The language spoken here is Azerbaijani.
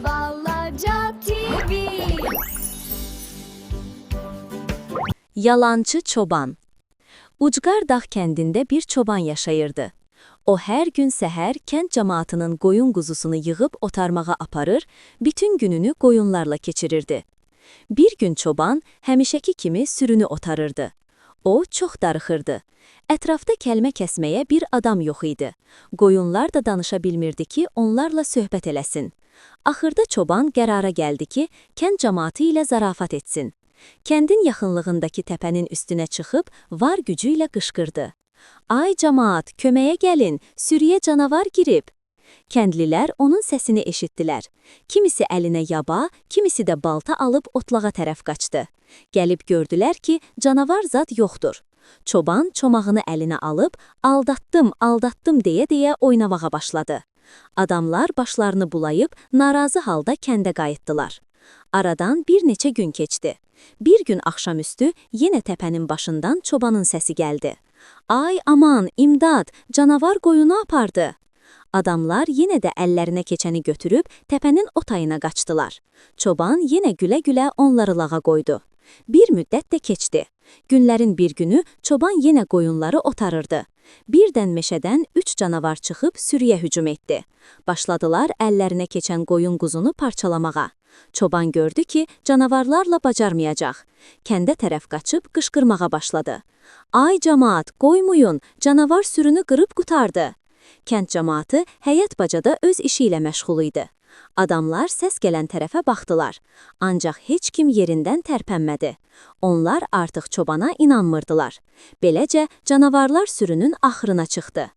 Balaca TV. Yalançı çoban. Ucqar dağ kəndində bir çoban yaşayırdı. O hər gün səhər kənd camaatının qoyun quzusunu yığıb otarmağa aparır, bütün gününü qoyunlarla keçirirdi. Bir gün çoban həmişəki kimi sürünü otarırdı. O çox darıxırdı. Ətrafda kəlmə kəsməyə bir adam yox idi. Qoyunlar da danışa bilmirdi ki, onlarla söhbət eləsin. Axırda çoban qərara gəldi ki, kənd camaatı ilə zarafat etsin. Kəndin yaxınlığındakı təpənin üstünə çıxıb var gücü ilə qışqırdı. Ay camaat, köməyə gəlin, sürüyə canavar girib. Kəndlilər onun səsini eşitdilər. Kimisi əlinə yaba, kimisi də balta alıb otlağa tərəf qaçdı. Gəlib gördülər ki, canavar zad yoxdur. Çoban çomağını əlinə alıb, aldatdım, aldatdım deyə-deyə oynamağa başladı. Adamlar başlarını bulayıb narazı halda kəndə qayıtdılar. Aradan bir neçə gün keçdi. Bir gün axşamüstü yenə təpənin başından çobanın səsi gəldi. Ay aman, imdad, canavar qoyunu apardı. Adamlar yenə də əllərinə keçəni götürüb təpənin o tayına qaçdılar. Çoban yenə gülə-gülə onları lağa qoydu. Bir müddət də keçdi. Günlərin bir günü çoban yenə qoyunları otarırdı. Birdən meşədən üç canavar çıxıb sürüyə hücum etdi. Başladılar əllərinə keçən qoyun quzunu parçalamağa. Çoban gördü ki, canavarlarla bacarmayacaq. Kəndə tərəf qaçıb qışqırmağa başladı. Ay camaat, qoymayın, canavar sürünü qırıb qurtardı. Kənd camaatı həyət bacada öz işi ilə məşğul idi. Adamlar səs gələn tərəfə baxdılar. Ancaq heç kim yerindən tərpənmədi. Onlar artıq çobana inanmırdılar. Beləcə canavarlar sürünün axırına çıxdı.